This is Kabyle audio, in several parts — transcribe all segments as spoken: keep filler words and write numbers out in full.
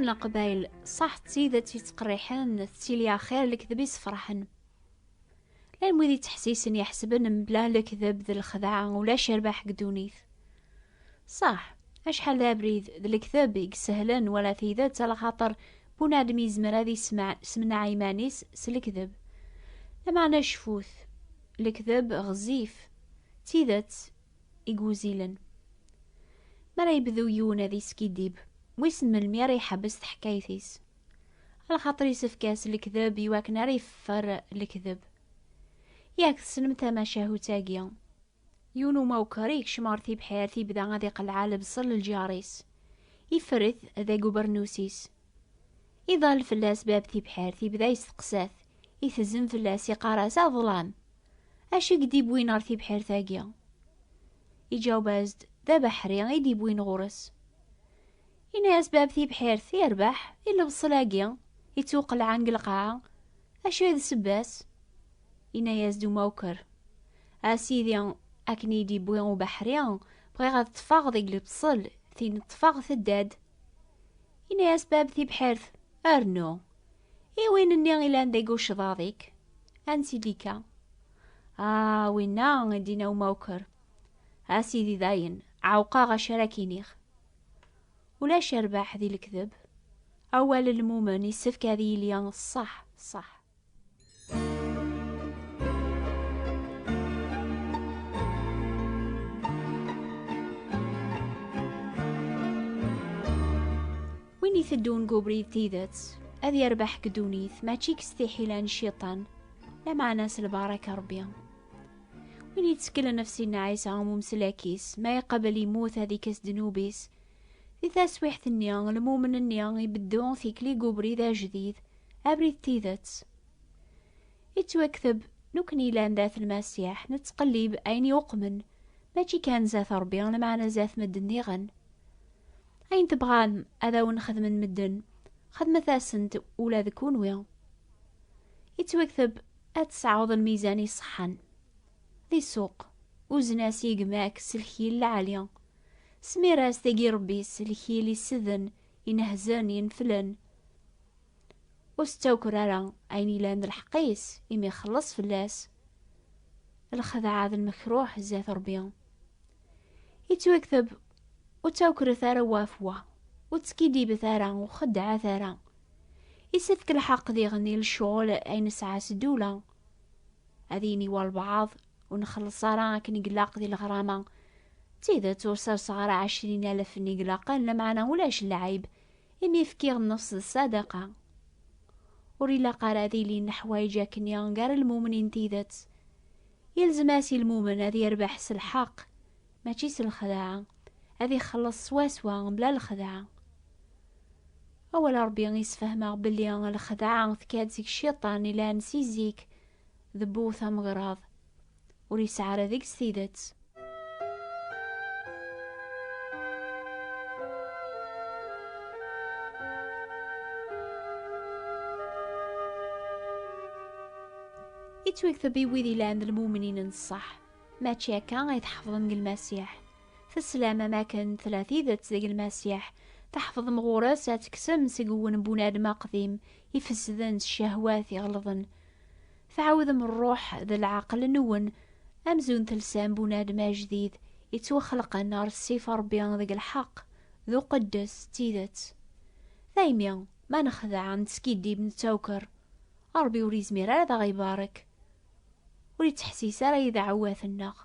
Aqbayl, ṣaḥ d tidet yettqerriḥen, tettili axir, lekdeb yessefraḥen. Llan wid yettḥessisen, yeḥsben mebla lekdeb d lxedɛa ulac rrbeḥ deg ddunit. Ṣaḥ, acḥal d abrid d lekdeb i isehlen wala tidet, ala xaṭer bunadem yezmer ad yesmeɛ-, semneɛ iman-is s lekdeb. Lameɛna cfut, lekdeb ɣezzif, d tidet i iwzilen. Mi ara yebdu yiwen ad yeskiddib, wissen melmi ara iḥebbes taḥkayt-is. Ala xaṭer isefk-as lekdeb i wakken ara yeffer lekdeb. Yak tessnem tamacahut-agi. Yiwen umawker yekcem ɣer tibḥirt, yebda ad iqelleɛ lebṣel n lǧar-is. Iffer-it deg ubernus-is. Iḍall fell-as bab tibḥirt, yebda yesteqsa-t, itezzem fell-as, iqqar-as: "A ḍlam, acu i k-d-iwwin ɣer tibḥirt-agi?" Iǧaweb-as-d: "D abeḥri i d-iwwin ɣur-s." Yenna-yas bab tibḥirt: "Yerbeḥ, i lebṣel-agi ittuqelɛen deg lqaɛa, acu i d ssebba-s?" Yenna-yas-d umawker: "A sidi, akken i d-iwwi ubeḥri, bɣiɣ ad ṭṭfeɣ deg lebṣel, tin ṭṭfeɣ tedda-d." Yenna-yas bab tibḥirt: "Rnu, i win-nni ilan deg ucḍaḍ-ik, ansi d-ikka?" "Ah, winna," i d-yenna umawker, "a sidi, dayen, ɛewqeɣ acu ara k-iniɣ. Ulac rrbeḥ di lekdeb. Awal n lmumen yessefk ad yili ṣṣeḥ, ṣṣeḥ." Win iteddun deg ubrid tidet, ad yerbeḥ deg ddunit, mačči s tiḥila n cciṭan, lameɛna s lbaraka n Ṛebbi. Win yetteklen ɣef Sidna Ɛisa am umslak-is, ma iqabel yemmut ad ikkes ddnub-is, di taswiḥt-nni, lmumen-nni ibeddu tikli deg ubrid ajdid, abrid n tidet. Ittwakteb, nekkni yellan dat Lmasiḥ, nettqellib ayen yuqmen, mačči kan zdat Ṛebbi, lameɛna zdat medden diɣen. Ayen tebɣam ad awen-xedmen medden, xedmet-asent ula d kunwi. Ittwakteb ad tesɛuḍ lmizan iṣeḥḥan. Di ssuq, uzen-as i gma-k s lkil lɛali. Smir-as tagi Ṛebbi s lkil iseden, inehzen, ineflen. Ur s-ttaker ara ayen yellan d lḥeqq-is, imi ixelleṣ fell-as. Lxedɛa d lmekruḥ zdat Ṛebbi. Ittwakteb, ur ttawkret ara wa ɣef wa, ur ttskiddibet ara, ur xeddɛet ara. Isefk lḥeqq diɣen i lecɣel ay nesɛa s ddula. Ad yini walbeɛḍ, ur nxelleṣ ara akken i ilaq di leɣrama. D tidet, ur serseɣ ara ɛecrin alef-nni ilaqen, lameɛna ulac lɛib, imi fkiɣ nnefs d ṣṣadaqa. Ur ilaq ara ad ilin leḥwayeǧ akkenni gar lmumnin n tidet. Yelzem-as i lmumen ad yerbeḥ s lḥeqq, mačči s lxedɛa, ad ixelleṣ swaswa mebla lxedɛa. Awal Ṛebbi isfehmeɣ belli lxedɛa tekka-d seg cciṭan ilan si zik, d bu tamegraḍ, ur yesɛi ara deg-s tidet. Ittwakteb i wid ilan d lmumnin n ṣṣeḥ, mačči akka ay tḥefḍem deg Lmasiḥ. Teslam am akken tella tidet deg Lmasiḥ, tḥefḍem ɣur-s ad tekksem seg-wen bunadem aqdim ifesden s ccehwat iɣelḍen. Tɛawdem ṛṛuḥ d lɛaqel-nwen amzun telsam bunadem ajdid ittwaxelqen ɣer ṣṣifa Ṛebbi deg lḥeqq d uqeddes d tidet. Daymi, ma nexdeɛ, nettskiddib, nettawker, Ṛebbi ur yezmir ara ad aɣ-ibarek. Ur yettḥessis ara i dɛewwat-nneɣ.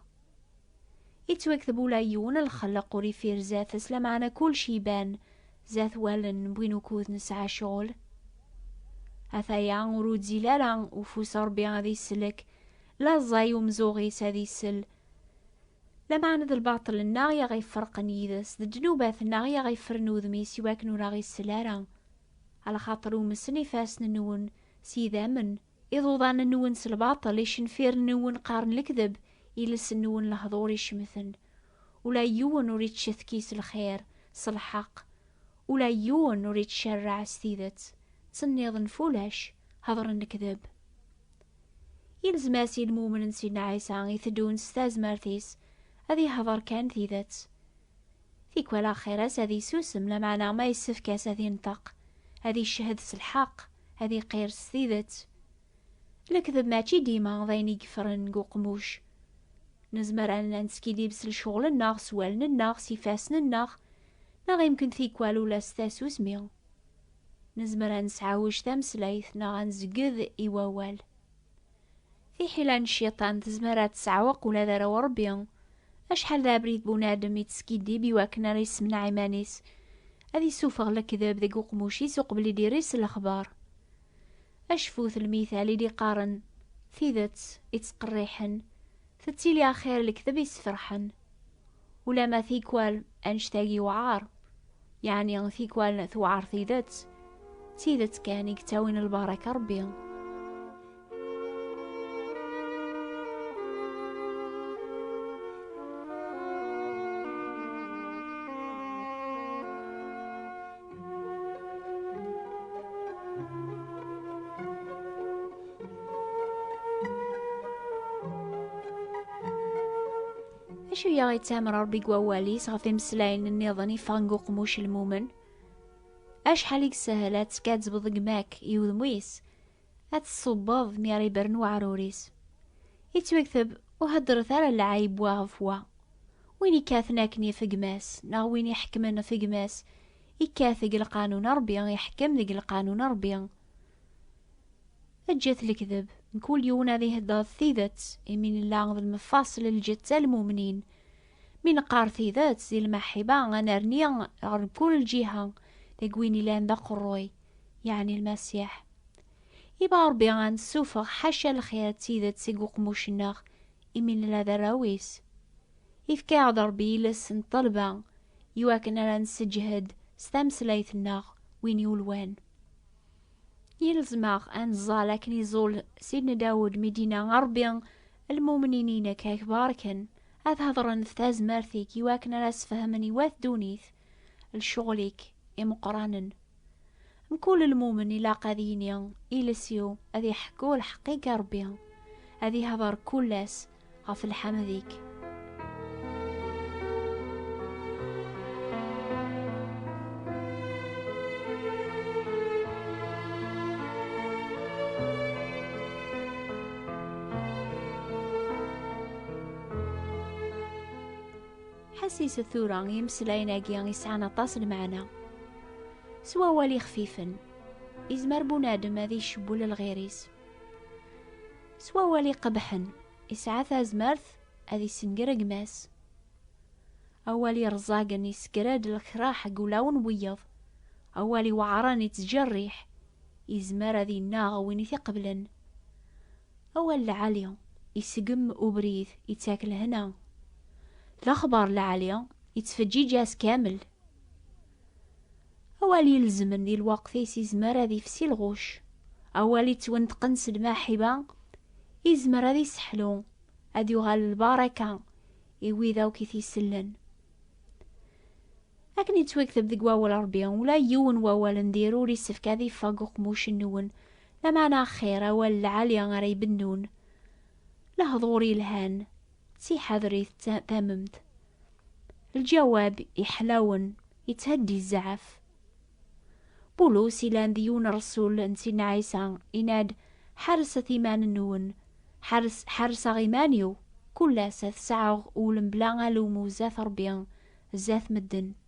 Yettwakteb ula yiwen lxelq ur ifir zdat-s, lameɛna kullec iban zdat wallen n win ukud nesɛa ccɣel. Ataya ur uzzil ara ufus Ṛebbi ad islek, la ẓẓay umzuɣ-is ad isel. Lameɛna d lbaṭel-nneɣ i aɣ-iferqen yid-s, d ddnubat-nneɣ i aɣ-iffren udem-is iwakken ur aɣ-isel ara. Alaxaṭer umsen ifassen-nwen s yidammen, iḍuḍan-nwen s lbaṭel, icenfiren-nwen qqaren lekdeb, iles-nwen lehdur icemten. Ula yiwen ur ittcetkis lxir s lḥeqq, ula yiwen ur ittcerreɛ s tidet. Ttsenniḍen f ulac, hedren lekdeb. Yelzem-as i lmumen n Sidna Ɛisa iteddun s tazmert-is ad ihder kan tidet. Tikwal axir-as ad isusem, lameɛna ma yessefk-as ad inṭeq, ad icehhed s lḥeqq, ad iqir s tidet. Lekdeb mačči dima d ayen i yeffren deg uqmuc. Nezmer ad neskiddib s lecɣel-nneɣ, s wallen-nneɣ, s ifassen-nneɣ, neɣ imken tikwal ula s tasusmi. Nezmer ad nesɛewwec tameslayt neɣ ad nzegged i wawal. Tiḥila n cciṭan tezmer ad tesɛewweq ula d arraw n Ṛebbi. Acḥal d abrid bunadem i teskiddib i wakken ara yessemneɛ iman-is, ad isuffeɣ lekdeb deg uqmuc-is uqbel i d-irri s lexbar. Acfut lmital i d-iqqaren, tidet ittqerriḥen, tettili axir lekdeb isferḥen. Ulamma tikwal annect-agi yewɛer, yeɛni tikwal tewɛer tidet, d tidet kan i yettawin lbaraka Ṛebbi. Acu i aɣ-ittamer Ṛebbi deg wawal-is ɣef imeslayen nniḍen iffɣen deg uqmuc n lmumen? Acḥal i yeshel ad tkazzbeḍ gma-k i udem-is, ad t-tṣubbeḍ mi ara ibren weɛrur-is. Yettwakteb, ur heddret ara lɛayeb wa ɣef wa. Win ikkaten akken ɣef gma-s, neɣ win iḥekmen ɣef gma-s, ikkat deg lqanun n Ṛebbi, iḥekkem deg lqanun n Ṛebbi. Eǧǧet lekdeb, mkul yiwen ad ihedder tidet, imi nella d lemfaṣel n lǧetta n lmumnin. Mi neqqar tidet di lmaḥiba, ad nerni ɣer mkul lǧiha, deg win ilan d aqerruy, yeɛni Lmasiḥ. Iba Ṛebbi ad nessufeɣ ḥaca lxir d tidet seg uqmuc-nneɣ, imi nella d arraw-is. Ifka-aɣ-d Ṛebbi iles n ṭṭelba, iwakken ara nseǧhed s tameslayt-nneɣ win yulwan. Yelzem-aɣ ad neẓẓal akken iẓul Sidna Dawed mi d-yenna: "A Ṛebbi, lmumnin-inek ad k-barken, ad hedṛen ɣef tazmert-ik, iwakken ara sfehmen i wat ddunit lecɣel-ik imeqqranen." Mkul lmumen ilaq ad yini: "Iles-iw ad iḥekku lḥeqq-ik a Ṛebbi, ad ihder kul ass ɣef lḥemd-ik." Ḥassiset tura i imeslayen-agi yesɛan aṭas n lmeɛna. S wawal ixfifen, izmer bunadem ad icewwel lɣir-is. S wawal iqebḥen, isɛa tazmert ad isenger gma-s. Awal irẓagen isekker-d lekraḥ deg ulawen n wiyeḍ. Awal iweɛren ittjerriḥ, izmer ad innaɣ win i t-iqeblen. Awal lɛali isegm ubrid, ittak lehna. Lexbar lɛali ittfeǧǧiǧ ass kamel. Awal ilezmen di lweqt-is izmer ad ifsi lɣuc. Awal ittwenṭqen s lmaḥiba izmer ad iseḥlu, ad yuɣal lbaraka i wid akk i t-isellen. Akken ittwakteb deg wawal Ṛebbi, ula yiwen wawal n dir ur issefk ad iffeɣ deg uqmuc-nwen, lameɛna axir awal lɛali ara ibennun. Lehdur yelhan, ssiḥadret ta-, tamemt. Lǧawab iḥlawen, ittheddi zzɛaf. Bulus ilan d yiwen ṛṛsul n Sidna Ɛisa, inna-d: "Ḥerset iman-nwen, ḥers-, ḥerseɣ iman-iw, kul ass ad sɛuɣ ul mebla alummu zdat Ṛebbi, zdat medden."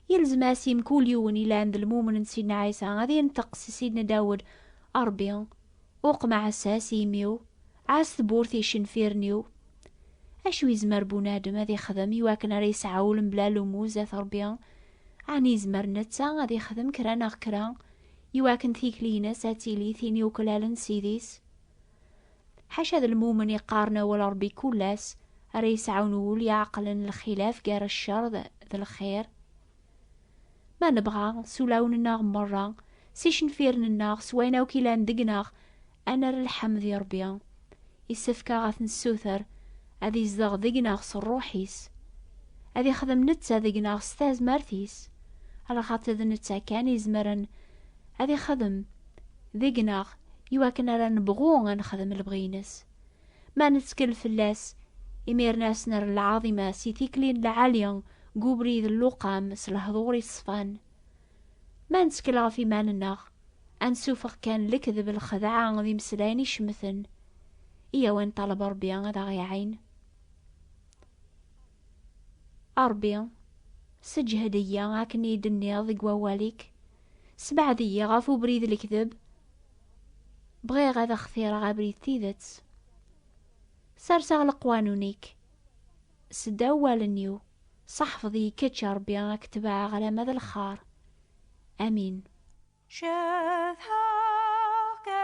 Yelzem-as i mkul yiwen ilan d lmumen n Sidna Ɛisa ad yenṭeq s Sidna Dawed: "A Ṛebbi, uqmeɛ-as i imi-w, ɛass tewwurt icenfiren-iw." Acu yezmer bunadem ad ixdem iwakken ara yesɛu ul mebla alummu zdat Ṛebbi? Ɛni yezmer netta ad ixdem kra neɣ kra iwakken tikli-ines ad tili tin yuklalen s idis? Ḥaca d lmumen iqqaren awal Ṛebbi kul ass ara yesɛun ul iɛeqlen lxilaf gar ccer d, d lxir. Ma nebɣa, s ulawen-nneɣ merra, s icenfiren-nneɣ, s wayen akk ilan deg-neɣ, ad nerr lḥemd i Ṛebbi. Issefk-aɣ ad t-nessuter, ad izdeɣ deg-neɣ s Ṛṛuḥ-is, ad ixdem netta deg-neɣ s tazmert-is, alaxaṭer d netta kan izemren ad ixdem deg-neɣ iwakken ara nebɣu ad nexdem lebɣi-ines. Ma nettkel fell-as, imiren ad s-nerr lɛaḍima si tikli n lɛali, deg ubrid n luqam, s lehdur iṣfan. Ma nettkel ɣef iman-nneɣ, ad nessufeɣ kan lekdeb, lxedɛa d imeslayen icemten, i awen ṭaleb Ṛebbi ad aɣ-iɛin. A Ṛebbi, seǧhed-iyi akken i d-tenniḍ deg wawal-ik, sbeɛd-iyi ɣef ubrid n lekdeb, bɣiɣ ad xtireɣ abrid n tidet. Serseɣ leqwanun-ik s ddaw wallen-iw, seḥfeḍ-iyi kečč a Ṛebbi, ad k-tebɛeɣ alamma d lxar. Amin. Cedhaɣ-k a